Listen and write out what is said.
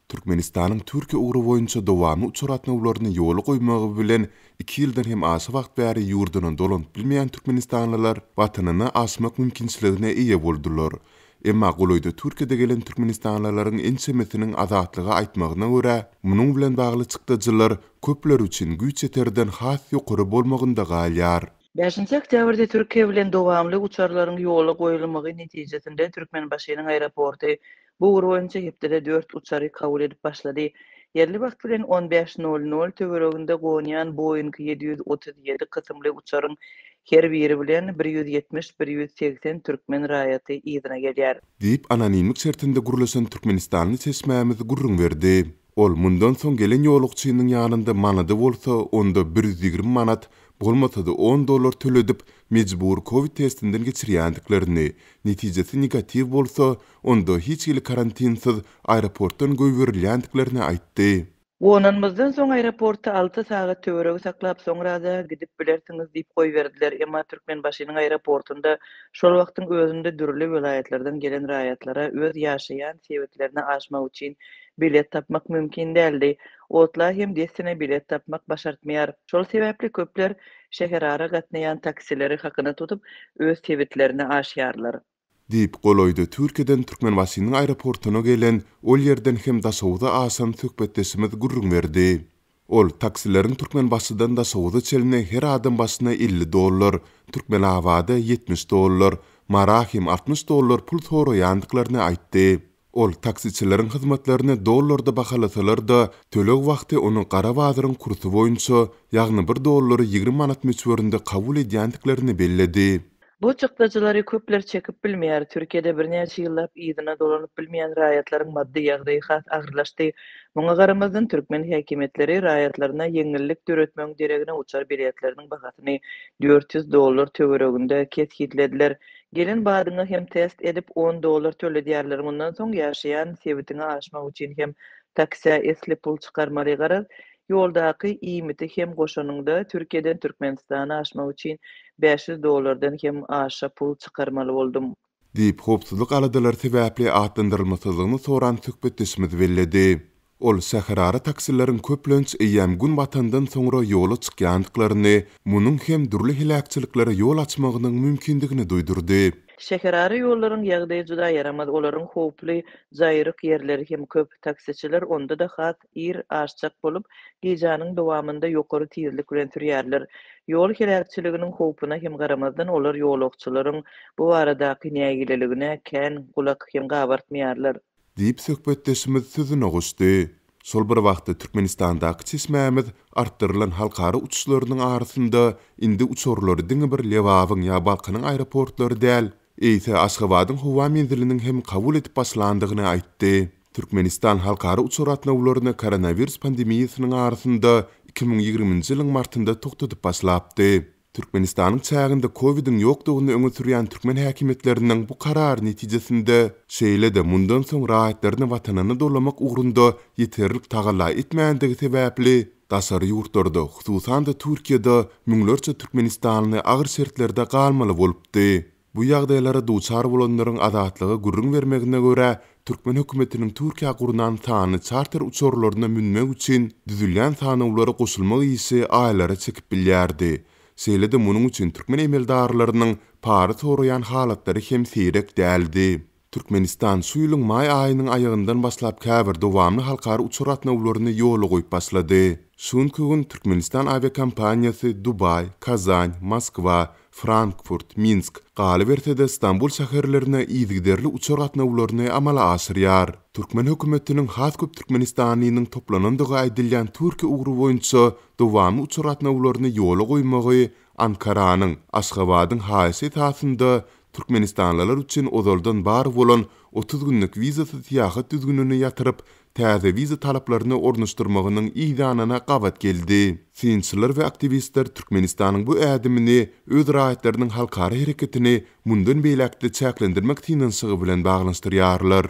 Türkmenistanyň Türkiýe ugry boýunça dowamly uçar gatnawlaryny ýola goýmagy bilen iki ýyldan hem aşa wagt bäri ýurduna dolanyp bilmeýän türkmenistanlylar watanyna aşmak mümkinçiligine eýe boldular. Emma golaýda Türkiýede gelen türkmenistanlylaryň ençemesiniň Azatlyga aýtmagyna görä, munuň bilen bagly çykdajylar köpler üçin güýç ýeterden has ýokary bolmagynda galýar. Bäşinji oktýabrda Türkiýe bilen dowamly uçarlaryň ýola goýulmagy netijesinde Türkmenbaşynyň aeroporty Bu ugur boýunça hepdede dört uçary kabul edip başlady. Ýerli wagt bilen on bäş nol nol töwereginde gonýan Boeing 737 kysymly uçaryň her biri bilen bir 170, bir 180 türkmen raýaty yzyna gelýär. Diýip, anonimlik şertinde gürleşen türkmenistanly çeşmämiz gürrüň berdi. Ol mundan soň gelen ýolagçynyň ýanynda manady bolsa, onda 120 manat, bolmasa-da on dollar töledip, mejbury kowid testinden geçirýändiklerini, netijesi negatiw bolsa, onda hiç hili karantinsiz aeroportdan goýberilýändiklerini aýtdy. Gonanymyzdan soň aeroportda alty sagat töweregi saklap, soňra-da gidip bilersiňiz diýip goýberdiler. Emma Türkmenbaşynyň aeroportunda şol wagtyň özünde dürli welaýatlardan gelen raýatlara öz ýaşaýan sebitlerine aşmak üçin bilet tapmak mümkin däldi. Otla hem dessine bilet tapmak başartmaýar. Şol sebäpli köpler şäherara gatnaýan taksileri hakyna tutup, öz sebitlerine aşýarlar. Diýip, golaýda Türkiýeden Türkmenbaşynyň aeroportuna gelen, ol ýerden hem Daşoguza aşan söhbetdeşimiz gürrüň berdi. Ol taksileriň Türkmenbaşydan Daşoguza çenli her adam başyna 50 dollar, Türkmenabada 70 dollar, Mara hem 60 dollar pul soraýandyklaryny aýtdy. Ol taksiçileriň hyzmatlaryny dollarda bahalasalar-da, töleg wagty ony gara bazaryň kursy boýunça, ýagny bir dollary 20 manat möçberinde kabul edýändiklerini belledi. Bu çykdajylary köpler çekip bilmeýär. Türkiýede birnäçe ýyllap yzyna dolanyp bilmeýän raýatlaryň maddy ýagdaýy has agyrlaşdy. Muňa garamazdan, türkmen häkimiýetleri raýatlaryna ýeňillik döretmegiň deregine uçar biletleriniň bahasyny 400 dollar töwereginde kesgitlediler. Gelen badyňa hem test edip on dollar töledýärler mundan soň ýaşaýan sebitiňe aşmak üçin hem taksä esli pul çykarmaly garaz ýoldaky iýmiti hem goşanyňda Türkiýeden Türkmenistana aşmak üçin 500 dollardan hem aşa pul çykarmaly boldum. Diýip, howpsuzlyk aladalary sebäpli atlandyrylmasyzlygyny soran söhbetdeşimiz belledi. Ol şäherara taksileriň köplenç eýýäm gün batandan soňra ýola çykýandyklaryny, munuň hem dürli heläkçiliklere ýol açmagynyň mümkindigini duýdurdy. Şäherara ýollaryň ýagdaýy juda ýaramaz, olaryň howply, jaýryk ýerleri hem köp. Taksiçiler onda-da has ir aşjak bolup, gijäniň dowamynda ýokary tizlik bilen sürýärler. Ýol heläkçiliginiň howpuna hem garamazdan, olar ýolagçylaryň bu baradaky nägileligine kän gulak hem gabartmaýarlar. Diýip, söhbetdeşimiz sözüne goşdy. Şol bir wagtda, Türkmenistandaky çeşmämiz artdyrylan halkara uçuşlarynyň arasynda indi uçarlary diňe bir Lebabyň ýa Balkanyň aeroportlary däl, eýse Aşgabadyň howa menziliniň hem kabul edip başlandygyny aýtdy. Türkmenistan halkara uçar gatnawlaryny koronawirus pandemiýasynyň arasynda 2020-nji ýylyň martynda togtadyp başlapdy. Türkmenistanyň çäginde kowidiň ýokdugyny öňe sürýän türkmen häkimiýetleriniň bu karary netijesinde, şeýle-de mundan soň raýatlaryny watanyna dolamak ugrunda ýeterlik tagalla etmändigi sebäpli, daşary ýurtlarda, hususan-da Türkiýede müňlerçe türkmenistanly agyr şertlerde galmaly bolupdy. Bu ýagdaýlara duçar bolanlaryň Azatlyga gürrüň bermegine görä, türkmen hökümetiniň Türkiýä gurnan sanly çarter uçarlaryna münmek üçin düzülýän sanawlara goşulmak işi aýlara çekip bilýärdi. Şeýle-de munuň üçin türkmen emeldarlarynyň para soraýan halatlary hem seýrek däldi. Türkmenistan şu ýylyň maý aýynyň aýagyndan başlap käbir dowamly halkara uçar gatnawlaryny ýola goýup başlady. Şu günki gün Türkmenistan awiakompaniýasy Dubaý, Kazan, Moskwa, Frankfurt, Minsk, galyberse-de Stambul şäherlerine yzygiderli uçar gatnawlaryny amala aşyrýar. Türkmen hökümetiniň has köp türkmenistanlynyň toplanandygy aýdylýan Türkiýe ugry boýunça dowamly uçar gatnawlaryny ýola goýmagy Ankaranyň, Aşgabadyň haýyşy esasynda türkmenistanlylar üçin ozaldan bar bolan 30 günlük wizasyz syýahat düzgünini ýatyryp, täze wiza talaplaryny ornaşdyrmagynyň yz ýanyna gabat geldi. Synçylar we aktiwistler Türkmenistanyň bu ädimini öz raýatlarynyň halkara hereketini mundan beýläk-de çäklendirmek synanyşygy bilen baglanyşdyrýarlar.